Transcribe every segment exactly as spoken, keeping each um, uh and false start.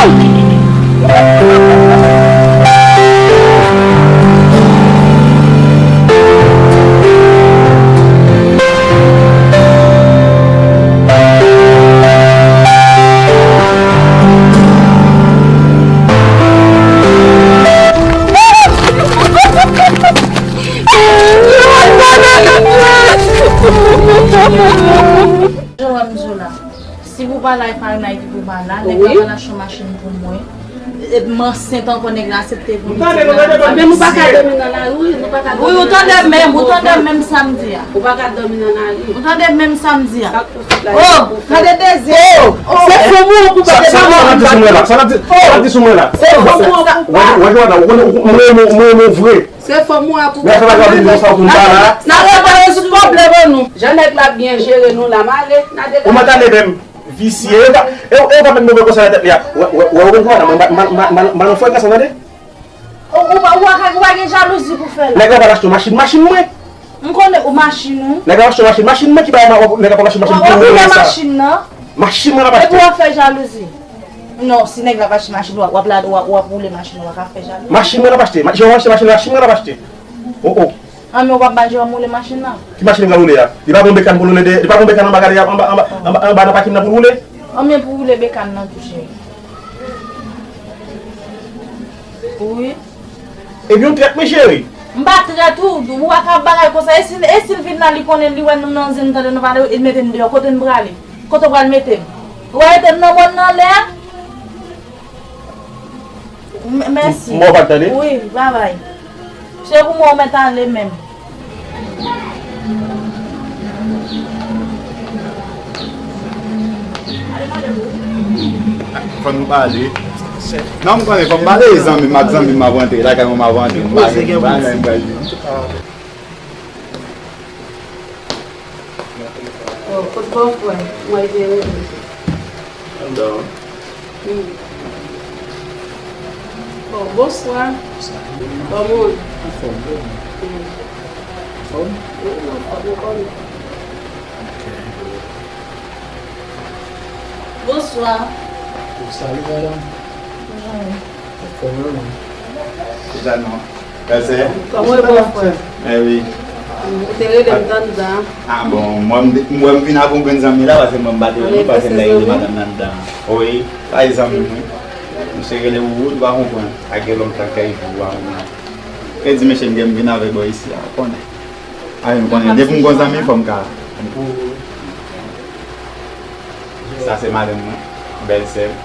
Jan w wè m di w la, si pou pa la, e pa Renay ki pou pa la, nèg la pral achte yon machin pou mwen. E m ansent ankò, nèg la aksepte pou li di. Anben, nou pa ka dòmi nan lari, wi, nou pa ka dòmi nan lari. Wi, ou tande menm, ou tande menm sa m di a. Ou pa ka dòmi nan lari. Ou tande menm sa m di a. Sa k pou fèt la, oh, pou fèt. Tande dezye. Oh, se fo mwen pou sa, sa l ap di sou mwen la, sa l ap di, sa l ap di sou mwen la. Se fo mwen pou fèt. Wè, wè, Joana, ou konnen, ou, mwen, mwen, mwen, mwen vre. Se fo mwen pou fèt. N ap repare tout pwoblèm an nou. Jan nèg la ap byen jere nou la, m ale, n a degaje. Ou mèt ale menm. Visye, e w ka, e w, e w ka met move konsèy nan tèt li a. Wè, wè, wè, ou konprann, mwen, m pa, m pa, m pa, m pa nan frekan sa, tande? Ou, ou pa, ou pa ka, ou pa gen jalouzi pou fè la. Nèg la pral achte yon machin, machin mwen. M konnen ou machin ou. Nèg la achte yon machin, machin mwen ki bay ma-, nèg la pral achte yon machin pou mwen sa. W ap woule machin nan. Machin mwen l ap achte. Epi w ap fè jalouzi. Non, si nèg la ap achte machin, w ap, w ap la, w ap, w ap woule machin, w ap fè jalouzi. Machin mwen l ap achte. Ma-, jan w achte machin, machin mwen l ap achte. Oh, oh. Anben, ou p ap ba Jewòm woule machin nan? Ki machin li pral woule a? Li pa gon bekàn pou l woule de, li pa gon bekàn anba gade anba, anba, anba, anba nan pakin nan pou l woule? Anben, pou woule bekàn nan tou, cheri. Wi. Epi yon trèt, wi, cheri. M pa trèt, ou, ou pa ka bagay konsa. E si, e si l vin la, li konnen, li wè nou nan zen, tande nou pale, li mete n deyò. Kote n prale? Kote w pral mete m? Ou pral mete m nan mòn nan anlè a? M-, mèsi. M ba w vag, tande? Wi, babay. Se pou mwen ou mèt ale menm. Fò nou pale. Non, m konnen, fò m pale, zanmi m ak zanmi m ap rantre. Lakay mwen m ap rantre. M pa gen, m pa gen bagay m pral di. Oh, kot bòfrè? Mwen te rele. Andan. Hmm. Bon, bonswa. Bonswa. Kòman w ye? Anfòm, wi. Hmm. Anfòm? Wi, m anfòm, ou konnen. Ok. Bonswa. Salut, madame. Bonjour. Anfòm, wi. Deja non. Pase? Kòman w ye, bòfrè? Eh wi. Ou te rele m t anndan. Ah bon, mwen m, m wè m vin avè yon grenn zanmi la, paske mwen m pa te wè nou, paske m ta rele madanm nan anndan. Wi, pa e zanmi m wi. Misye rele Wowo, ou pa konprann. Sa gen lontan k ap viv, ou pa konprann. Kredi mesye m gen m vin avè bò isi a, ou konnen. A, m konnen. Depi m gon zanmi, fò m ka. Sa se madanm mwen, bèlsè m,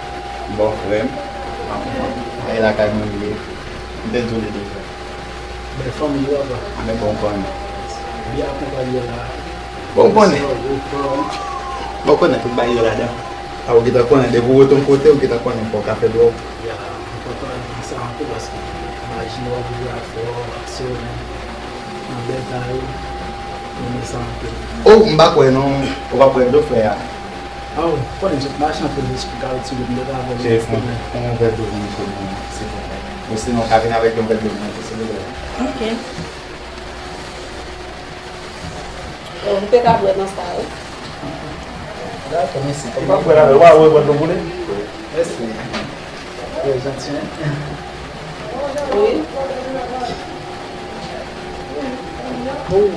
bòfrè m, e lakay mwen li ye. M te di w li deja. Bèl fanmi, papa. Anben bon, ou konnen. Byen akonpaye la. Bon, ou konnen. Bon, ou konnen tout bagay yo ladan. A, ou gentan konnen, depi w rete yon kote, ou gentan konnen fò w ka fè dwòl. Ya, enpòtan sa anpil paske imajine w ap viv avè fò, aksyon, nan bèl kay, m renmen sa anpil. Oh, m pa kwè non, ou pa kwè dlo frè a. Ah wi, konnen sot mache anpil jis pou ka retire m de la avè l. Se fon, fon yon vè dlo pou misye mwen, silvouplè. Ou sinon, ka vin avèk yon vè dlo pou mwen tou, silvouplè. Ok. Bon, m te ka bwè nan sa, wi. Dakò, mèsi. Ou pa bwè la, ou pa bwè dlo boule? Mèsi. Trè janti, hein? Wi. Oh.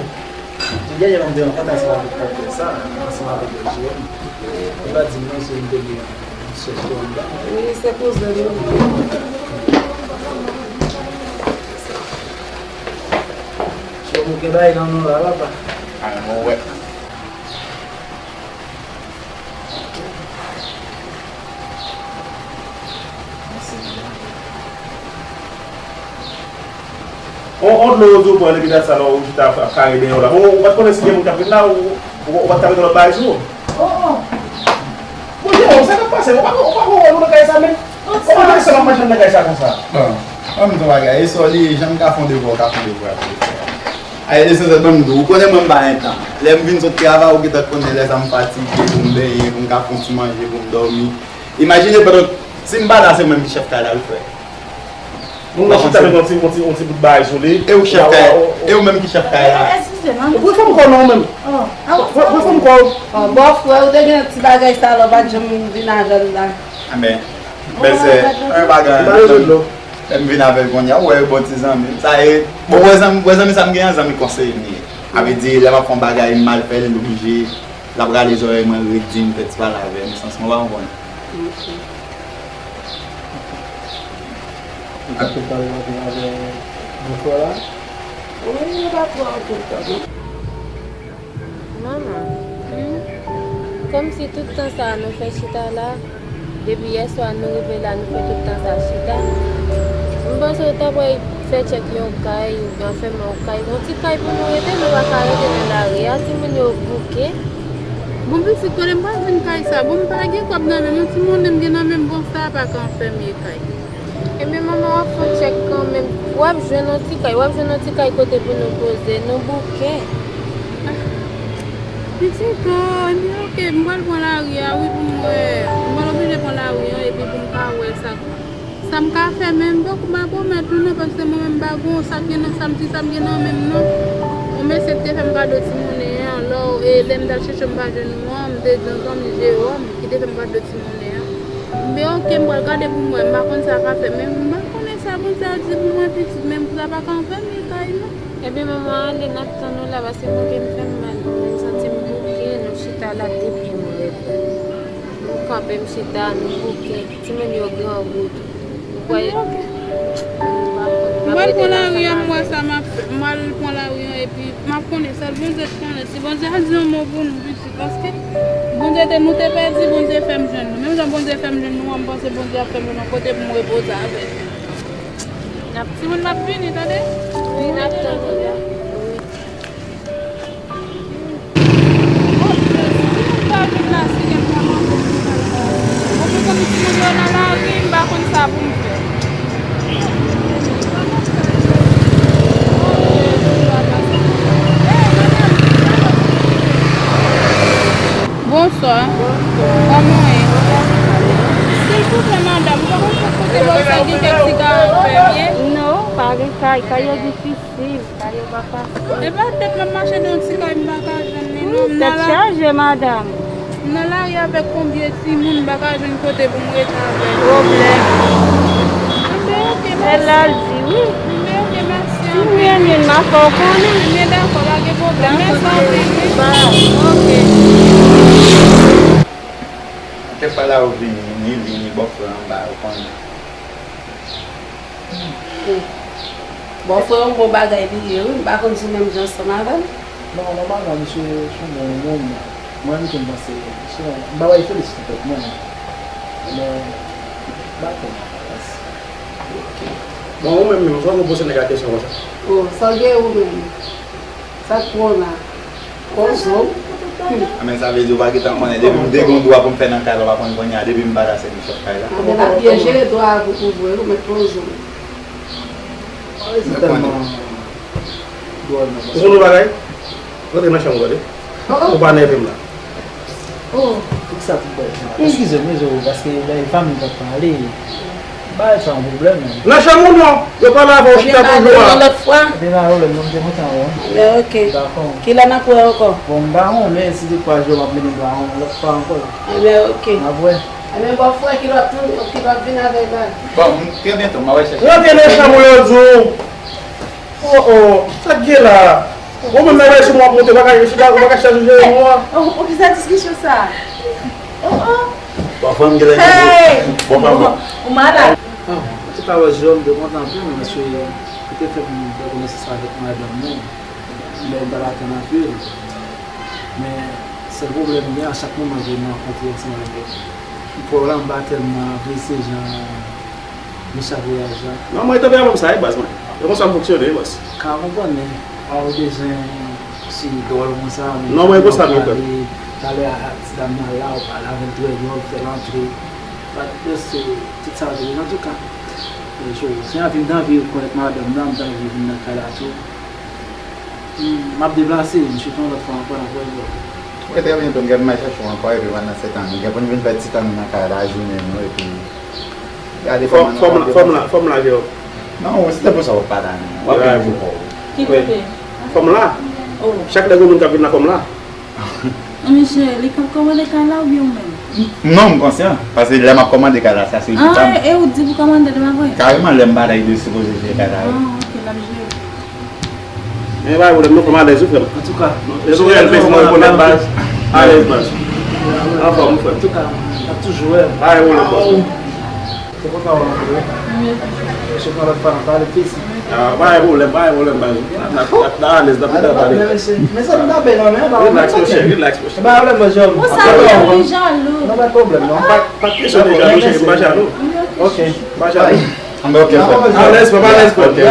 Yè, yè, m te an kontak ansanm avèk pòpyè sa, ansanm avèk Jewòm. Li pa di m non, se yon debyen sòs pou anndan. Wi, se kouzen nou. Jewòm, ou gen bagay nan non la, papa? A, mwen wè. On, on dlo yo di w pran epi dat sa la ou chita ap kare dèyè w la. Bon, ou pa t konnen si gen moun k ap vin la, ou, ou, ou pa t ka mete lòt bagay sou ou. Oh, oh. Bon, Jewòm, sa k ap pase? Ou pa, ou pa wè nou nan kay sa menm? Kòman w ap mache nan kay sa konsa? Bon, ban m di w yon bagay, e sa w li, jan m ka fè yon devwa, w ka fè yon devwa tou. Ay, esansyèl, ban m di w, ou konnen mwen m pa entan. Lè m vin sot travay, ou gentan konnen lè sa m fatige, pou m benyen, pou m ka fè yon ti manje, pou m dòmi. Imajine pandan, si m pa la, se mwen ki chèf kay la, wi, frè. Moun nan chita met yon ti, yon ti, yon ti bout bagay sou li. E ou chèf kay, e ou menm ki chèf kay la. Eskize m. Ou fè m kò non ou menm. Ou fè m kò. Bon, bòfrè, ou te gen ti bagay sa la, ou pa t janm vin avè l la. Anben, Bèlsè, yon bagay. Lè m vin avè l kounye a, ou wè, bon ti zanmi. Sa e, bon, wè zanmi, wè zanmi sa m gen an, zanmi konseye m ye. A vle di, lè m ap fè yon bagay, m mal fè l, l oblije, l ap rale zòrèy mwen, ret di m, fè ti pale avè m, sans mwen pa konprann. Ou te pale anpil avè bòfrè w la? Wi, nou pa twò anpil tan, non. Manman, hmm? Kòmsi tout tan sa a nou fè chita la, depi yèswa nou rive la, nou fè tout tan sa a chita. M panse w ta pral fè tchèk yon kay, oubyen fèmen yon kay, yon ti kay pou nou rete, nou pa ka rete nan lari a, timoun yo bouke. Bon, pitit, kote m pral jwenn kay sa? Bon, m pa gen kòb nan men m, yon ti monnen m gen nan men m, bon, sa a pa ka anfèmen kay. Ebyen, manman, w ap fè yon tchèk kanmenm. W ap jwenn yon ti kay, w ap jwenn yon ti kay kote pou nou poze, nou bouke. Pitit, o, ebyen, oke, m pral pran lari a, wi, pou m wè. M pral oblije pran lari an, epi pou m ka wè sa, sa m ka fè, men m poko, m pa pwomèt ou non, paske mwen menm m pa gon sa k gen nan, sa m di, sa m gen nan men m non. Yon mesye ki te fè m kado ti monnen an, lò, e, lè m t al chèche m pa jwenn ou an, m te di yon zanmi Jewòm ki te fè m kado ti monnen an. Men oke, m pral gade pou m wè, m pa konn sa k ap fè, men m pa konnen sa Bondye a di pou mwen pitit, men sa pa ka anfèmen kay non. Ebyen, manman, ale, n ap tann ou la, paske nou gen fè m mal. Mwen santi m bouke, nou chita la depi m rete. Nou kanpe, m chita, nou bouke. Timoun yo grangou tou. Ou kwè? Ebyen, oke. M pral pran lari a, m wè sa m ap fè. M pral pran lari a, epi m ap konnen, sèl Bondye k konnen. Si Bondye a di yon mo pou nou, pitit, paske Bondye te, nou te pèdi, Bondye fè m jwenn nou. Menm jan Bondye fè m jwenn nou an, m panse Bondye ap fè m jwenn yon kote pou m repoze avè l. N ap, timoun, m ap vini, tande? Wi, n ap tann ou la. Wi. Oh, Jezi, ki moun sa vin la, si gen papa, bon, mezanmi, timoun yo nan lari, m pa konn sa pou m fè. Bonswa. Kòman w ye? Silvouplè, madanm, ou pa konn kote bò sa gen kèk ti kay fèmye? Non, pa gen kay, kay yo difisil, kay yo pa fasil. E pa tèt m ap mache nan ti kay m pa ka jwenn li non. M nan tèt chaje, madanm. M nan lari avèk konbyen timoun, m pa ka jwenn kote pou m rete avèk. Pwoblèm. Enben, oke, mèsi. Se la l di wi. Enben, oke, mèsi anpil. Si m renmen l, m a fè w konnen. Enben, dakò, pa gen pwoblèm. Mèsi anpil, wi. Bye. Oke. Kèk fwa la ou vini, ni li, ni bòfrè anba, ou konnen. Bòfrè w bon bagay li ye wi, m pa konn si w menm jan ansanm avè l. Non, nòmalman, misye se yon bon moun. Mwen menm tou m panse, misye, m pa bay felisite tèt mwen. Men, m pa konn. Ok. Bon, ou menm, menm, sa w konn poze nèg la kesyon konsa? Oh, sa w gen ou menm? Sa k pran w la? Kozo. Hmm. A, men sa vle di ou pa gentan konnen. Depi m te gen dwa pou m fè nan kay la, w pa konn kounye a, depi m pa ka sèvi chèf kay la. A, men l ap byen jere dwa a pou ou vre, ou mèt poze w. Sa tèlman dwòl nan. Ou konn yon bagay? Rantre nan chanm ou, tande. Oh, oh. Ou pa nève m la. Oh. Poukisa tout bagay sa? Eskize m, wi, Zo, paske lè fanmi t ap pale, bagay sa yon pwoblèm, men. Nan chanm ou non, yo pale avè w chita toujou a. Ebyen, n a wè lòt fwa. Ebyen, pa pwoblèm, non, m te kontan wè w. Ebyen, ok. Dakò. Kilè n ap wè ankò? Bon, m pa konnen, si se kwa jou m ap mennen dwa yon lòt fwa ankò. Ebyen, ok. N ap wè. Ebyen, bòfrè, kilè w ap tounen, kilè w ap vin avè l la? Bon, trè byento, m a wè chèche. Rantre nan chanm ou, yo di w. Oh, oh, sa k gen la? Ou menm nan relasyon w ap monte, ou pa ka, ou pa ka chache jere mwen. Oh, oh, ki sa diskisyon sa? Oh, oh. Bon, fanm gen lè gen bon, bon, fanm. Ou malad. Ah, se pa wè jòm de kontan anpil, men se ki te fè m fè konesans avèk madanm mwen. Lè m t ap atann anpil. Men sèl pwoblèm m gen, a chak moman ke m rankontre ansanm avèk pwòblèm, m pa tèlman apresye jan Misye ap reyaji a. Non, mwen, tanperaman m sa ye, baz mwen. E konsa m fonksyone, baz. Ka konprann, men pa bezwen si dwòl konsa, men non, mwen, e konsa m ye, frè m. Talè a, ti dam nan la, ou pale avè l trè byen, ou fè l antre. But just se tout sa vre, antouka. E, so, si anvi m t anvi konèt madanm nan, m t anvi vin nan kay la tou. Hmm, m ap deplase, m chita yon lòt fwa ankò, n ap wè bò. Ok, trè byento, m gen pou m al chèche w ankò, epi pandan se tan, m gen pou n vin fè ti tan nan kay la, jounen nou, epi gade kòman nou ap depann. Fòm la, fòm la, Jewòm. Non, se te pou sa w ap pale a nou. W ap gen pou kò w. Ki kote? Fòm la. Oh. Chak lè gen moun k ap vin nan fòm la. Misye, li k ap kòmande kay la oubyen ou menm? Non, m konsyan. Paske lè m ap kòmande kay la, sa se ekip pa m. Ah, e ou di pou kòmande l, pa vre? Kareman, lè m pa la, li te sipoze jere kay la, wi. Ah, ok, l ap jere. Men pa gen pwoblèm, non, frè m, alèz, wi, frè m. Antouka, Lèzorèl, mèsi, mwen rekonèt, baz. Alèz, baz. Anfòm, wi, frè m. Antouka, n ap toujou wè. Pa gen pwoblèm, baz. Se kontan wè w ankò, wi. Mesye, pran lòt fwa, n ap pale, plezi. Ah, pa gen pwoblèm, pa gen pwoblèm, baz. N ap, n ap, n ap alèz, n ap pale. Mezanmi, n ap bèl anmè, pa. Relax, monchè, relax, monchè. Pa gen pwoblèm, baz. Ou sa, ou jalou. Non, pa gen pwoblèm, non. Pa, pa kesyon de jalou, cheri, m pa jalou. Ok. M pa jalou. Anben, ok, frè. Alèz, frè m, alèz, frè m. Ok, frè.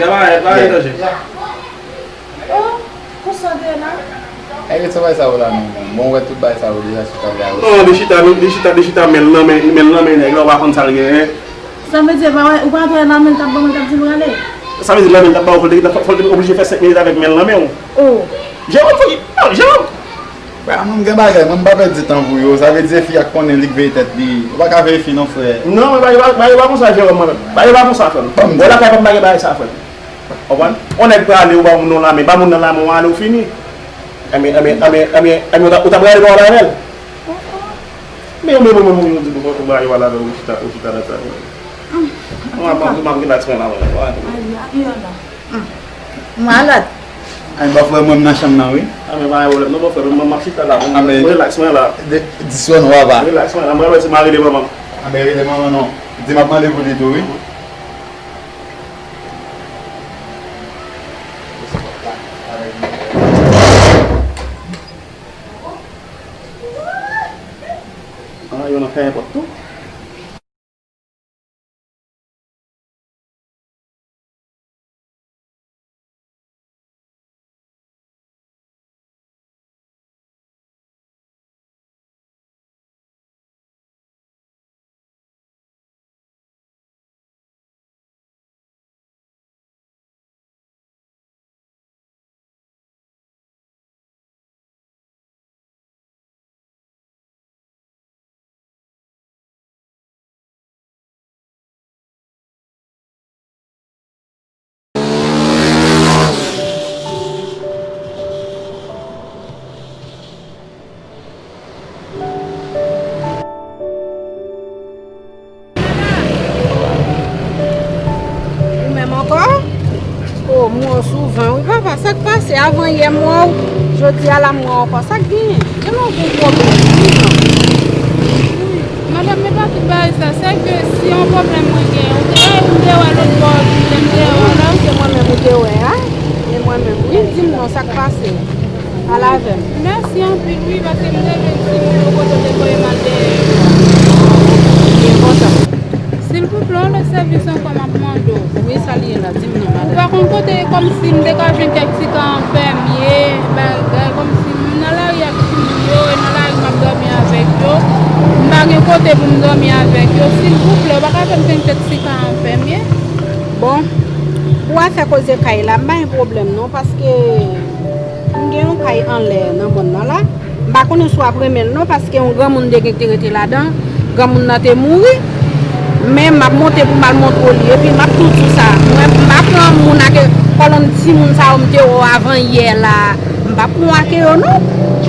Ya, pa, pa gen danje. Oh, konsa w te ye la? Ay, ret sa bay sa yo la, non. Bon, ou wè tout bay sa yo deja sou tab la. Non, li chita, li chita, li chita, men l nan men, men l nan men nèg la, ou pa konn sa l genyen. Sa vle di, pa wè, ou pa t wè nan men l t ap ban mwen, t ap di m rale? Sa vle di nan men l t ap ba w, fò l te, fò l te oblije fè senk minit avèk men l nan men w. Oh. Jewòm, fò ki, non, Jewòm. Frè, mwen, m gen bagay, mwen, m pa pèdi tan pou yo. Sa vle di, se fi a k konnen li k veye tèt li. Ou pa ka veye fi, non, frè. Non, men bagay pa, bagay pa konsa, Jewòm, mwen menm. Bagay pa konsa, frè m. Bon, lakay pa m, bagay, bagay sa, frè m. Konprann? On nèg prale, ou ba moun nan lamen, ba moun nan lamen, ou ale, ou fini. Enben, enben, enben, enben, enben, ou ta, ou ta prale, ba w lamen l. Men, men, men, men, men, ou di, bon, ou prale, ou lamen, ou chita, ou chita nan sa. Mwen, mwen, mwen, relax, mwen, la, mwen, mwen. Ay, la, Iana. Malad. Ay, bòfrè, mwen, m nan chanm nan, wi. A, men pa gen pwoblèm, non, bòfrè, mwen, m ap chita la, mwen, mwen relax, mwen la. Di sou nou, papa. Relax, mwen la, mwen, mwen, se mari de manman. A, men rele manman, non. Di m ap mande pou li tou, wi. Ah, yo nan fè nenpòt tou. Ou menm ankò? O, m wè w souvan wi papa, sa k pase? Avan yè m wè w, jodi a la m wè w ankò, sa k genyen? Gen yon gwo pwoblèm wi non. Wi, madanm, men pa tout bagay sa, se ke si yon pwoblèm mwen genyen, ou te, ou te wè lòt bò, ou te, m te wè la. Wi, se mwen menm ou te wè a, e mwen menm wi, di m non, sa k pase? Pale avè m. Mèsi anpil wi, paske m te jwenn timoun yo kote w te voye m al dèyè yo a. Byen kontan. Silvouplè, yon lòt sèvis ankò m ap mande w. Wi, sa l ye la? Di m non, madanm. Ou pa konn kote, kòmsi m te ka jwenn kèk ti ka an fèmye, bagay, kòmsi m nan lari ak timoun yo, e nan lari m ap dòmi avèk yo. M pa gen kote pou m dòmi avèk yo. Silvouplè, ou pa ka fè m jwenn kèk ti ka an fèmye? Bon, pou afè koze kay la, m pa gen pwoblèm non, paske m gen yon kay anlè nan mòn nan la. M pa konnen si w ap renmen l non, paske yon granmoun te gen ki te rete ladan. Granmoun nan te mouri. Men m ap monte pou m al montre w li. Epi m ap tou di w sa. Mwen, m pa pran moun ak kòlonn timoun sa yo m te wè w avan yè la. M pa pran w ak yo non.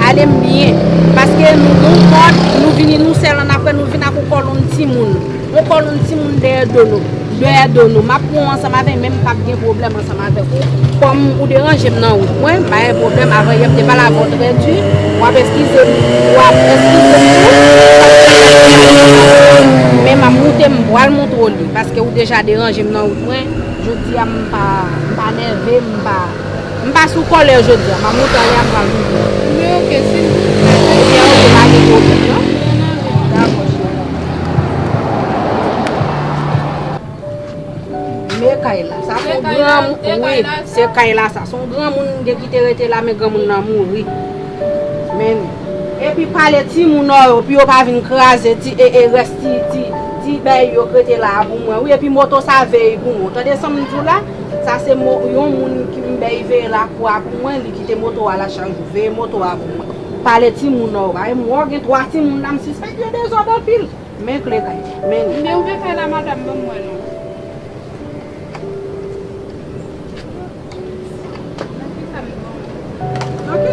Ale m byen. Paske nou gen yon kòd, nou vini nou sèl, annapre nou vin ak yon kòlonn timoun. Yon kòlonn timoun dèyè do nou. Dèyè do nou. M ap pran w ansanm avè m, men m p ap gen pwoblèm ansanm avèk ou. Kòm ou deranje m nan wout mwen, m pa gen pwoblèm. Avan yè m te pale avè w trè di, w ap eskize m, w ap eskize m tou. Men m ap moute, m pral montre w li, paske ou deja deranje m nan wout mwen. Jodi a, m pa, m pa nève, m pa, m pa sou kòlè jodi a. M ap montre w li, m pral montre w. Men oke, silvouplè. Oke, oke, pa gen pwoblèm non. Dakò, cheri. Men kay la, sa se yon granmoun, wi, se kay la sa. Se yon granmoun gen ki te rete la, men granmoun nan mouri. Men, epi pale timoun an yo, pou yo pa vin kraze ti, e, e, rès ti, ti, ti bèy yo k rete la a pou mwen. Wi, epi moto sa veye pou mwen. Tande sa m di w la? Sa se mo-, yon moun ki m bèy veye lakou a pou mwen, li kite moto a la chak jou. Veye moto a pou mwen. Pale timoun an yo, pa gen mwen gen twa timoun la, m sispèk yo dezòd anpil. Men kle kay. Men li. Men ouvè kay la, madanm, ban m wè non. Nan ki sa m ban w? Nan ki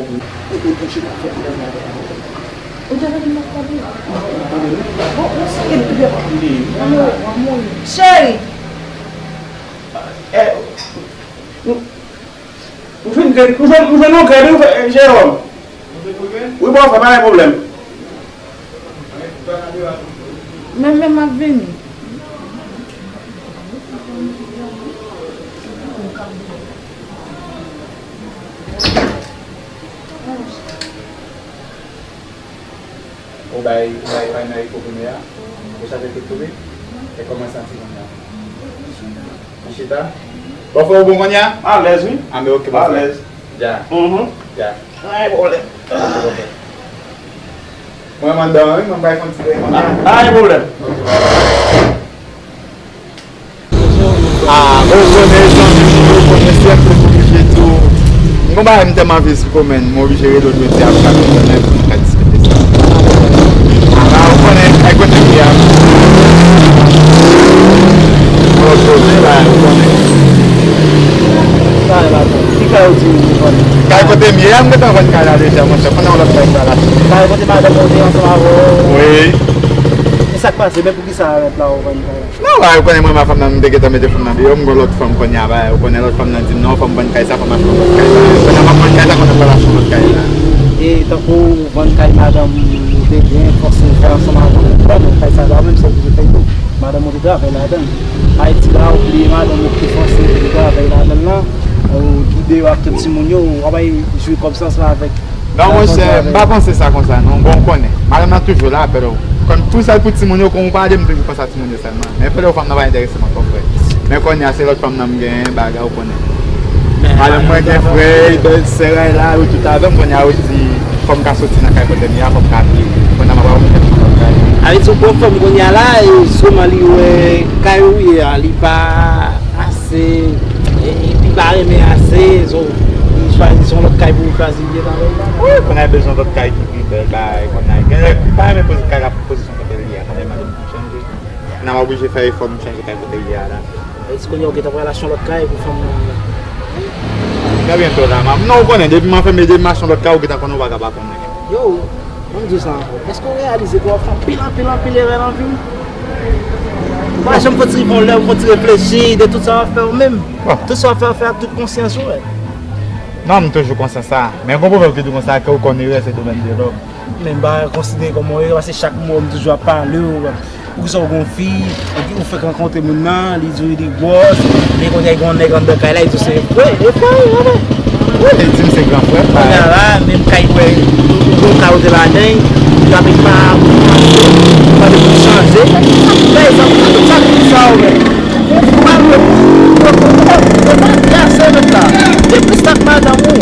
Ou te vin nan fè. Ou te vin nan fè. Bon, mwen se. Cheri! Eh, ou, ou fin, ou jwenn, ou jwenn yon krèd, wi, frè, eh, Jewòm. Wi, bò, frè, pa gen pwoblèm. Men, men, m ap vini. Ou bay, ou bay panay pou kounye a? Ou chache tout kote? E kòman w santi kounye a? Ou chita? Bòfrè, ou bon kounye a? Alèz, wi. Anben, oke, bòfrè. Alèz. Dja. Mhm. Dja. Ay, bòlè. Oke, bòfrè. Mwen, mwen dòmi, wi, mwen bay fon ti dèyè kounye a. Ay, bòlè. Ah, ou konnen, zanmi m, ou konnen, se m oblije tou. M gon bagay m tèlman anvi esplike w, men m oblije rele w jodi a pou ka konprann pou nou ka diskite sa. Ah, ou konnen, ay kote m ye a. Bon, kote la, ou konnen. Sa e la, ki kay ou di ou vann? Kay kote m ye a, m gentan vann kay la deja, monchè, pandan yon lòt kay sa la. Kay kote madanm ou te ansanm avè w? Wi. E sa k pase? Men poukisa mèt la ou vann kay la? Non, ba, ou konnen mwen, ma fanm nan, m te gentan mete fanm nan deyò, m gon lòt fanm kounye a, ba, ou konnen lòt fanm nan di m, "Non, fò m vann kay sa, fò m achte yon lòt kay sa." Kounye a m ap vann kay sa, kounye a m pral achte yon lòt kay la. E tankou ou vann kay madanm ou te gen fòse fè ansanm avè w, bon, kay sa la menm, se oblije fè tou. Madanm ou te travay ladan l. Ayiti la, ou bliye madanm ou ki fòse te travay ladan l lan, ou gide yo ak tout timoun yo, ou ap al jwe kòb sa ansanm avèk. Non, monchè, m pa panse sa konsa, non. Bon, ou konnen, madanm nan toujou la, pero kon pou sa l pou timoun yo, kon ou pale, m toujou panse a timoun yo sèlman. Men frè, fanm nan pa enterese mwen twòp, frè. Men kounye a, se lòt fanm nan m genyen, bagay, ou konnen. Madanm mwen gen frè, bèlsè, ay la, yo tout avè m, kounye a, yo di, fò m ka soti nan kay kote m ye a, fò m ka viv. Kounye a, m ap wè yon kay. Sa vle di, ou pran fanm kounye a la, e sèlman li wè kay ou ye a, li pa ase, e, e, li pa renmen ase, so, li chwazi, se yon lòt kay pou li chwazi, li ye nan menm bagay. Wi, kounye a, bezwen lòt kay ki pi bèl, bagay, kounye a. Gen lè, li pa renmen poze kay la, pozisyon kote l ye a, kounye a, madanm chanje. N a oblije fè efò nou chanje kay kote l ye a la. E si kounye a ou gentan pral achte yon lòt kay pou fanm nan? Trè byento la, m ap, non, ou konnen, depi m anfèmen, depi m achte yon lòt kay, ou gentan konnen, ou pa ka pa konnen. Yo, ban m di w sa ankò. Èske w reyalize ke w ap fè anpil, anpil, anpil erè nan vi w? Ou pa janm fon ti rive yon lè, ou fon ti reflechi de tout sa w ap fè ou menm? Bon. Tout sa w ap fè, w ap fè ak tout konsyans ou, wè. Non, m toujou konsyan sa. Men gon pwovèb ki di konsa, ke ou konn erè, se domèn de lòm. Men m pa konsidere kòm yon erè, paske chak mo m toujou ap pale w. Poukisa w gon fi, epi ou fèk rankontre moun nan, li di w li gwòs, men kounye a gen yon nèg anndan kay la, li di w se frè, e frè, e frè. Wi, li di m se gran frè m, kounye a la, menm kay, wè, gon kay ou te ladan, li ap pa kòmanse, pa de pou chanje. Fè egzanp, tout sa, tout sa, ou wè. Ou fè mal, ou pa trase mèt la. Te plis ak madanm ou.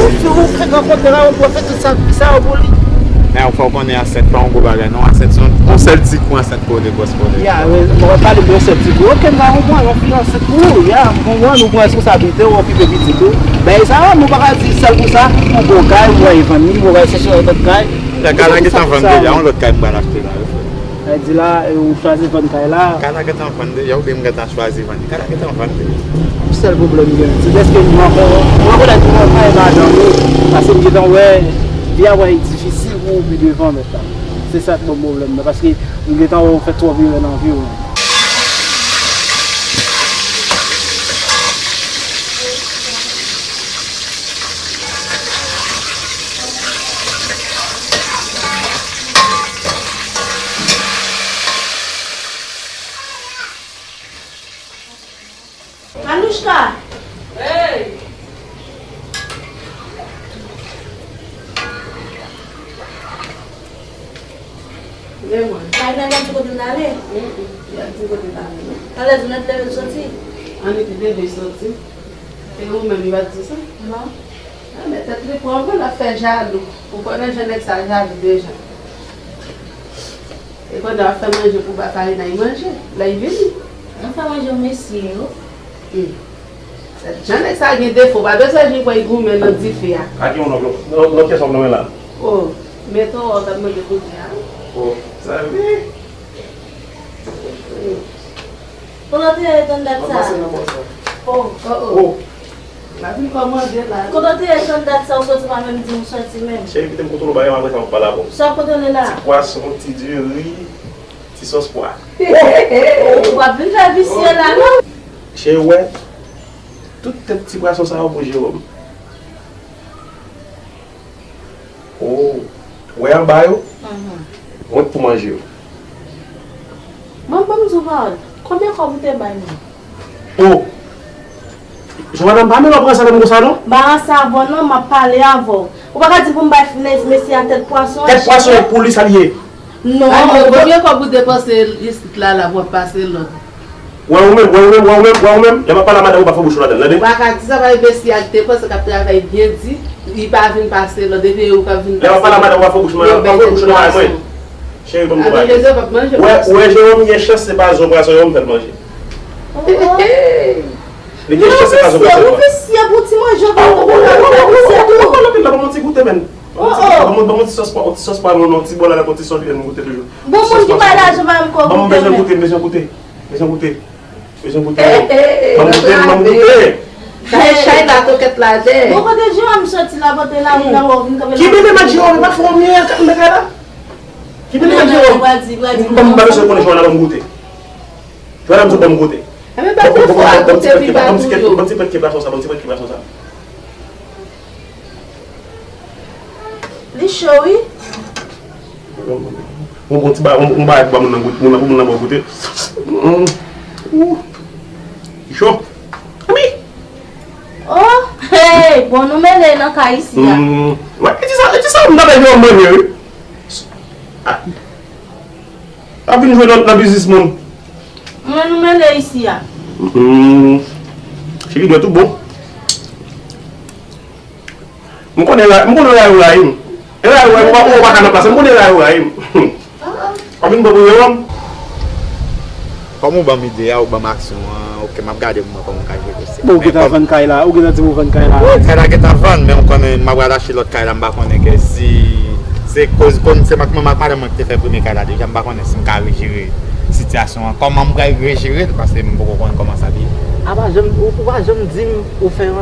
Epi ou fè, ou fè rankontre la, ou fè tout sa, sa yo pou li. Men fò w konnen ansent pa yon gwo bagay non. Ansent se yon, yon sèl ti kou ansent kole gwòs kole. Ya, mwen pale de yon sèl ti kou. Oke, m ka konprann, yon fi ansent kou, ya, m konprann, ou pran responsablite, ou okipe pitit ou. Men sa, nou pa ka di sèl pou sa, ou gon kay, ou pral vann li, ou pral chèche yon lòt kay. Kay la gentan vann deja, yon lòt kay m pral achte la wi frè. Sa di la, ou chwazi vann kay la. Kay la gentan vann deja, oubyen m gentan chwazi vann li. Kay la gentan vann deja. Sèl pwoblèm m gen, se dèske m ankò, m ankò la tou anfè madanm ou, paske m gentan wè vi a pral difisil pou ou pi devan mèt la. Se sa k ban m pwoblèm nan, paske m gentan wè ou fè twòp erè nan vi w. Anouchka! Hey! Men mwen. Kay la, gen ti kote l ale? Mm, mm. Gen ti kote l ale, non. Talè Zonèt leve l soti? Annik leve l soti. E ou menm, li pa t di sa? Non. Ah, men tèt li pran vre, l ap fè jalou. Ou konnen jan nèg sa jalou deja. E pandan w ap fè manje pou Bakarina, li manje. Lè li vini. Mwen fè manje pou mesye yo. Hmm. Jan nèg sa gen defo, pa bezwen jwenn pou l goumen nan dife a. A ki yon lòt, lòt, lòt pyès w ap nan men la? Oh, men to w ap mande kote a. Oh, sa vle. Hmm. Kote w te ye tann dat sa? Mwen pase nan bò sa. Oh, oh, oh. Oh. M ap vin kòmande la. Kote w te ye tann dat sa, ou soti pa menm di m soti menm? Cheri, kite m kontwole bagay, apre sa m ap pale avè w. Sa w kontwole la? Ti pwason, ti diri, ti sòs pwa. W ap vin fè visye la, non? Cheri, w wè, tout tèt ti pwason sa yo pou Jewòm. Oh, wè anba yo? Mhm. Wont pou manje yo. Bon, ban m di w pawòl. Konbyen kòb ou te bay mwen? Oh! Joana, m pa menm ap ranse avè m konsa non. M pa ranse avè w non, m ap pale avè w. Ou pa ka di pou m bay finèz mesye a tèt pwason an. Tèt pwason an pou li sa l ye? Non. Ay, mwen, konbyen kòb ou depanse isit la, la, pou w ap pase lòd? Wè ou menm, wè ou menm, wè ou menm, wè ou menm. Lè m ap pale a madanm ou pa fè bouch ou ladann, tande? Ou pa ka di sa, pa mesye a ki te panse k ap travay byen di, li pa vin pase lòd, epi ou k ap vin pase lòd. Lè m ap pale a madanm ou pa fè bouch ou ladann, pa fè bouch ou ladann mwen. Cheri, ban m gon bagay. Ou wè, ou wè Jewòm gen chans se pa zo pwason yo m fè l manje. Li gen chans se pa zo pwason yo. Ou visye pou ti manje, ou pa konprann, ou visye tou. Ou pale anpil la, ban m yon ti goute, menn. Ban m yon ti goute, ban m yon ti sòs pwa, yon ti sòs pwa, non, non, ti bòl avèk yon ti sòs vyen, m goute toujou. Bon, moun ki bay lajan pa menm ko goute. Ban m bezwen goute, m bezwen goute. Bezwen goute. Bezwen goute. Ban m goute, ban m goute. Chay, chay la, tokèt la, dè. Bon, kote Jewòm soti la, pote la, vin nan wè w vin kanpe la. Ki bebe mat Jewòm, pa fè w mye, kat m bèk la. Ki bebe mat Jewòm. Ban m, m pa bezwen konnen Jewòm la, ban m goute. Jewòm la, m sot ban m goute. Ban m ti pèt kèp la, ban m ti pèt kèp la, sa, ban m ti pèt kèp la, sa. Li cho wi. Yon bon ti ba, yon, yon bagay pou ba moun nan goute, moun nan, pou moun nan ba w goute. Mm. Ou. Li cho. Wi. Oh, hey, bon nou mele nan kay isi a. Mm. Wè, e ti sa, e ti sa m ta bay yon manje wi. Ah. Ap vin jwe nan, nan biznis moun. Mwen nou mele isi a. Mm. Cheri dwèt ou bon. M konnen la, m konnen la yo rayi m. E la yo rayi m, ou pa, ou pa ka nan plas, m konnen la yo rayi m. Ap vin bon pou yo. Kòm ou ban m ide a, ou ban m aksyon an, oke, m ap gade pou mwen kòman m ka jere. Bon, ou gentan vann kay la, ou gentan di m ou vann kay la. Wi, kay la gentan vann, men ou konnen m ap pral achte lòt kay la, m pa konnen ke si se koz konn se mank mwen ak madanm mwen ki te fè premye kay la deja, m pa konnen si m ka rejere sitiyasyon an. Kòman m pral rejere l, paske m poko konnen kòman sa ap ye. A pa janm, ou, ou pa janm di m ou fè yon,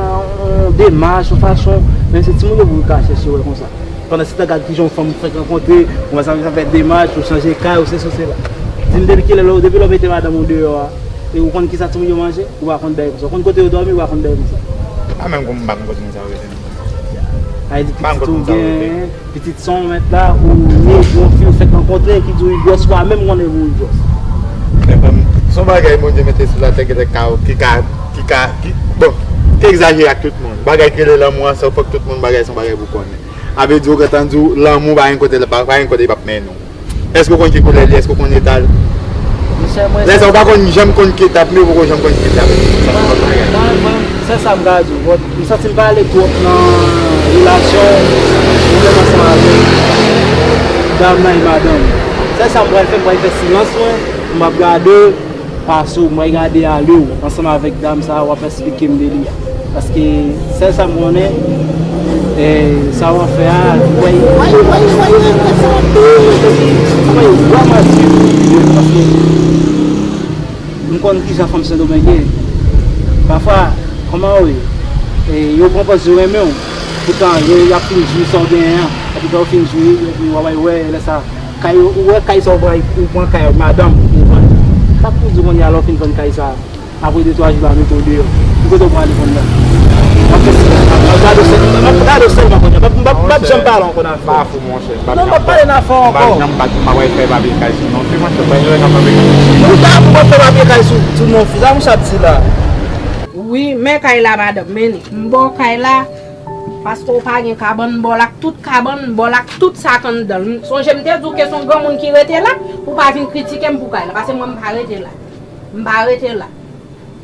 yon demach, yon fason, men se timoun yo pou ou ka chèche wè konsa. Pandan se tan gad kijan yon fanm fèk rankontre, ou wè sa, sa fè demach, ou chanje kay, ou sesi, ou sela. Di m depi kilè, depi lè w mete madanm ou deyò a, e ou konn kisa timoun yo manje, ou pa konn bagay konsa. Ou konn kote yo dòmi, ou pa konn bagay konsa. Pa menm konn m pa konn kote moun sa yo rete non. Ay di pitit ou gen, pitit san mèt la, ou ni yon fi ou fèk rankontre, ki di w li gwòs, ou pa menm konnen pou ou gwòs. Men bon, se yon bagay Bondye mete sou latè ki ka, ki ka, ki ka, ki, bon, ki egzajere ak tout moun. Bagay ki rele lanmou an, se fòk tout moun bagay, se yon bagay pou konnen. A vle di, ou gentan di w, lanmou pa gen kote, pa, pa gen kote li p ap mennen w. Èske w konn ki koulè li ye? Èske w konn eta l? Lè sa a, ou pa konn janm konn ki eta l ap mennen w, ou poko janm konn ki eta l ap mennen w. Sa se lòt bagay. Mwen, mwen, se sa m ka di w, but m santi m pa ale twòp nan relasyon ou menm ansanm avè l. Dam nan e madanm. Sèl sa m pral fè, m pral fè silans mwen, m ap gade w, pase w, m pral gade ale w, ansanm avèk dam sa a, w ap eksplike m de li a. Paske sèl sa m konnen, eh, sa w ap fè a, w pral, w pral, w pral, w pral, w pral vrèman swiv, paske m konn kijan fanm Sendomeng ye. Pafwa, kòman w ye? E, yo pran pòz yo renmen w. Poutan, yo, y ap fin jwi sa w genyen an. Epi lè yo fin jwi, epi w ap wè, lè sa, kay, ou wè kay sa w pran, ou pran kay madanm, ou vann. Sa k pou di kounye a lè w fin vann kay sa, apre de twa jou la, mete w deyò. Ki kote w prale kounye a? W ap fè silans. M ap gade w sèl-, m ap gade w sèlman kounye a. M ap, m ap, m ap janm pale ankò nan afè. M pa fou, monchè. M pa janm pale nan afè ankò. M pa janm bat, m pa pral fè papye kay sou non. Se mwen, se mwen, mwen, mwen, mwen. Ou ta pou w fè papye kay sou, sou non fi. Sa monchè ap di la? Wi, men kay la, madanm, men li. M ba w kay la, paske w pa gen kabann, m ba w l ak tout kabann, m ba w l ak tout sa k anndan l. M sonje m te di w ke se yon granmoun ki rete la, pou w pa vin kritike m pou kay la, paske mwen m pa rete la. M pa rete la.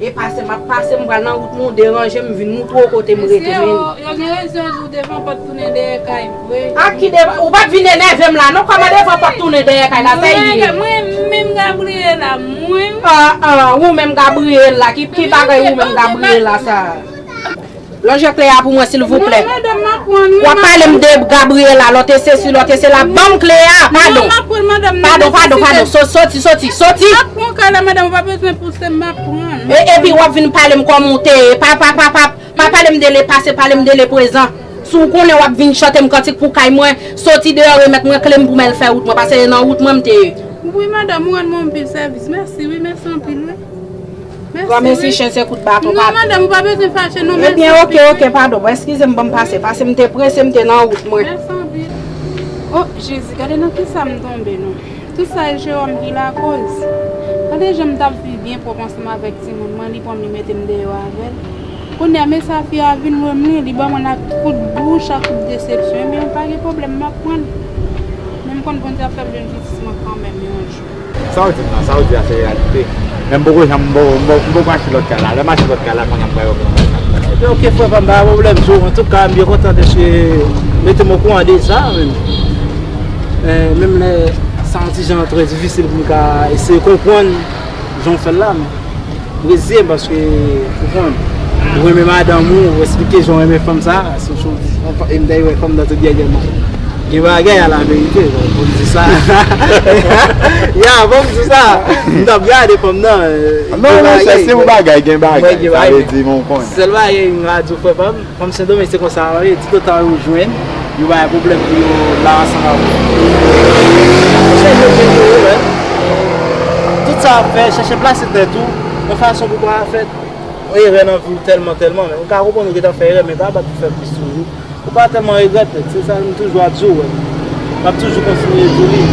E pase m ap pase, m pral nan wout mwen, w deranje m, vin moutre w kote m rete, men. Yo gen rezon, jou devan pòt tounen dèyè kay vre. A ki devan? Ou pa t vin enève m la non, kòman devan pòt tounen dèyè kay la, sa e ye? Mwen menm Gabriela, mwen. Ah, ah, ou menm Gabriela, ki, ki bagay ou menm Gabriela sa? Lonje kle a pou mwen, silvouplè. Non, madanm, m ap pran, wi. W ap pale m de Gabriela, lòt e sesi, lòt e sela, ban m kle a, padon. Non, m ap pran, madanm, non, padon, padon, nesesite. Padon, so-, soti, soti, soti. M ap pran kay la, madanm, ou pa bezwen pouse m, m ap pran. E, epi w ap vin pale m kòman w te ye, pa, pa, pa, pa, pa pale m de le pase, pale m de le prezan. Si w konnen w ap vin chante m kantik pou kay mwen, soti deyò, remèt mwen kle m pou m al fè wout mwen, paske se nan wout mwen m te ye. Wi, madanm, ou rann mwen anpil sèvis. Mèsi, wi, mèsi anpil, wi. Mèsi, wi. Granmesi chen se kout baton, padon. Non, madanm, ou pa bezwen fache, non, mèsi anpil, wi. Ebyen, oke, oke, padon. Bon, eskize m, ban m pase. Pase m te prese, m te nan wout mwen. Mèsi anpil. O, Jezi, gade nan kisa m tonbe, non. Tout sa e Jewòm ki lakoz. Gade jan m t ap viv byen pwòp ansanm avèk timoun mwen, li pran m, li mete m deyò avè l. Kounye a, men sa fi a vin wè m li, li ban mwen ak kout bouch, ak kout desepsyon. Ebyen, pa gen pwoblèm, m ap pran l. Men m konn Bondye ap fè m jwenn jistis mwen kanmenm yon jou. Sa w di m nan, sa w di a se reyalite. Men m poko janm, m poko, m poko, m poko achte lòt kay la. Lè m achte lòt kay la, kounye a m pral wè kòman sa ap fèt. Ebyen, oke, frè pa m, pa gen pwoblèm, sou, antouka, m byen kontan de mete m okouran de sa, men, eh, menm lè sa yon ti jan trè difisil pou m ka eseye konprann jan w fè l la, men. Reziye m paske, ou konn, ou renmen madanm ou, ou eksplike jan w renmen fanm sa, se yon chou, e m dèyè wè fanm nan tou dènyèman. Gen bagay a la verite, bon, pou m di sa. Ya, pou m di sa. M t ap gade fanm nan, eh, non, gen bagay, monchè, se yon bagay, gen bagay. Sa vle di, men w konnen. Sèl bagay m ka di w, frè pa m, fanm Sendomeng se konsa yo ye, toutotan yo jwenn, yo bay pwoblèm pou yo la ansanm avè w. Chèche pye pou yo, men. Tout sa w ap fè, chèche plase tèt ou yon fason pou pa fè erè nan vi w tèlman, tèlman, men ou ka konprann ou gentan fè erè, men pa bat pou fè plis toujou. Ou pa tèlman regrèt, men se sa m toujou ap di w, men. M ap toujou kontinye di w li.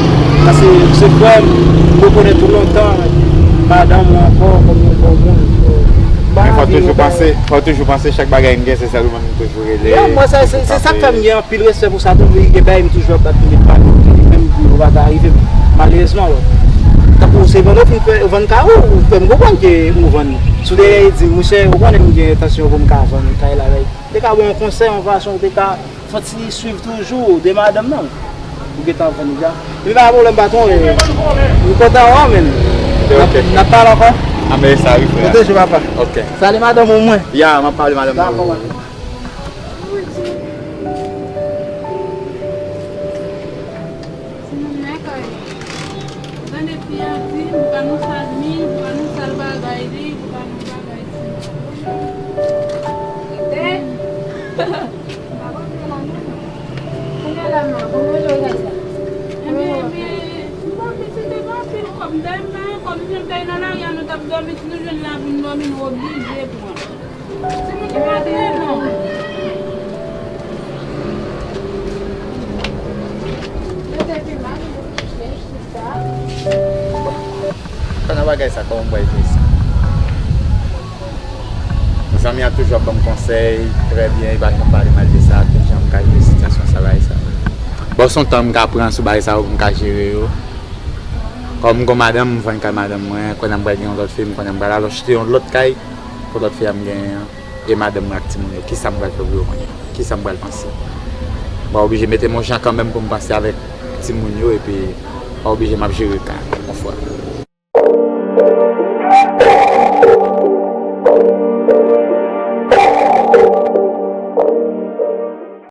Paske se frè m, m rekonèt ou lontan, men madanm ou ankò, kòm yon bon moun. Men fò toujou panse, fò toujou panse chak bagay n gen, se sèl ou menm m toujou rele. Ya, mwen, sa, se, se sa k fè m gen anpil respè pou sa tou, wi, gen bagay m toujou ap bat pou li, pa li menm pou yo pa ta rive m. Malerezman, wè. Tankou se vann ou fin fè, vann kay ou, ou fè m konprann ke ou vann. Si w te di, monchè, ou konnen m gen entansyon pou m ka vann kay la, like, m te ka ba w yon konsèy, yon fason ou te ka soti swiv toujou de madanm nan. Ou gentan vann deja. Epi pa gen pwoblèm, patwon, e, m kontan wè w, men. Ok, ok. N ap, n ap pale ankò. A, men sa, wi, frè. Pwoteje papa. Ok. Salye madanm ou mwen. Ya, m ap pale madanm nan. Dakò, patwon. Timoun lakay. Tande fi a di, m pa nan sal mi, m pa nan sal bagay li, m pa nan bagay timoun. Tande? M pa konn fè la non. Kounye a la, m a, kòman w jwe sa? Ebyen, ebyen, m pa anpil, se te pa anpil kòb, m ta, m pa gen kòb, m te nan lari a, nou t ap dòmi, si nou jwenn lavi, nou dòmi, nou oblije pran. Timoun yo pa vle non. Pandan bagay sa, kòman m pral jere sa? Zanmi an toujou ap ban m konsèy, trè byen, li pa janm pale mal de sa, tout jan m ka jere sitiyasyon sa, bagay sa. Bon, se yon tan m ka pran sou bagay sa yo pou m ka jere yo. Kòm m gon madanm, m vann kay madanm mwen, kounye a m pral gen yon lòt fi, m konnen m pral al achte yon lòt kay pou lòt fi a m genyen an. E madanm mwen ak timoun yo, kisa m pral fè pou yo kounye a? Kisa m pral panse? M pral oblije mete m yon jan kanmenm pou m panse avèk Timoun yo, epi pa oblije m ap jere ka yon fwa.